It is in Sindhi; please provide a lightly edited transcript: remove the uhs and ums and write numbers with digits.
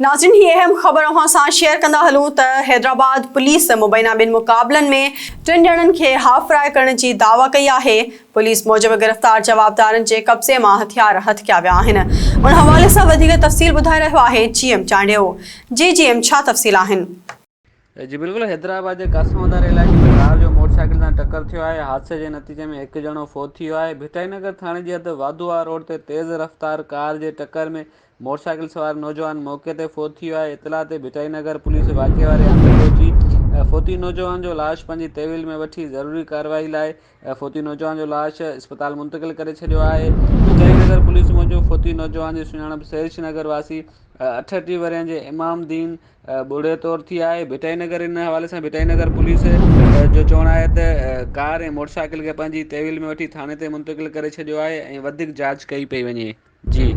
ناظرين هي اهم خبر اوهان سان شيئر ڪندا هلون ته حيدرآباد پوليس مبينا ٻن مقابلن ۾ ٽن ڄڻن کي هاف فرائي ڪرڻ جي دعويٰ ڪئي آهي، پوليس موجب گرفتار جوابدارن جي قبضي مان هٿيار هٿ ڪيا ويا آهن، ان حوالي سان وڌيڪ تفصيل ٻڌائي رهيو آهي جي ايم چانڊيو. جي جي ايم ڇا تفصيل آهن؟ جي بلڪل حيدرآباد جي قاسم آباد علائقي ۾ ڪار جو موٽرسائيڪل سان ٽڪر ٿيو آهي حادثي جي نتيجي ۾ هڪ ڄڻو فوت ٿي ويو آهي ڀٽائي نگر ٿاڻي جي حد واڌوآ روڊ تي تيز رفتار ڪار جي ٽڪر ۾ موٽرسائيڪل سوار نوجوان موقعي تي فوت ٿي ويو آهي اطلاع تي ڀٽائي نگر پوليس واقعي واري هنڌ پهچي فوتي نوجوان جو لاش پنهنجي تحويل ۾ وٺي ضروري ڪارروائي لاء فوتي نوجوان جو لاش اسپتال منتقل ڪري ڇڏيو آهي. ڀٽائي نگر پوليس موجب فوتي نوجوان جي سڃاڻپ سيرش نگر واسي 38 ورهين جي امام دين ٻوڙي طور ٿي آهي. ڀٽائي نگر ان حوالي سان ڀٽائي نگر پوليس جو چوڻ آهي ته ڪار ۽ موٽرسائيڪل کي پنهنجي تحويل ۾ وٺي ٿاڻي تي منتقل ڪري ڇڏيو آهي ۽ وڌيڪ جاچ ڪئي پئي وڃي. جي.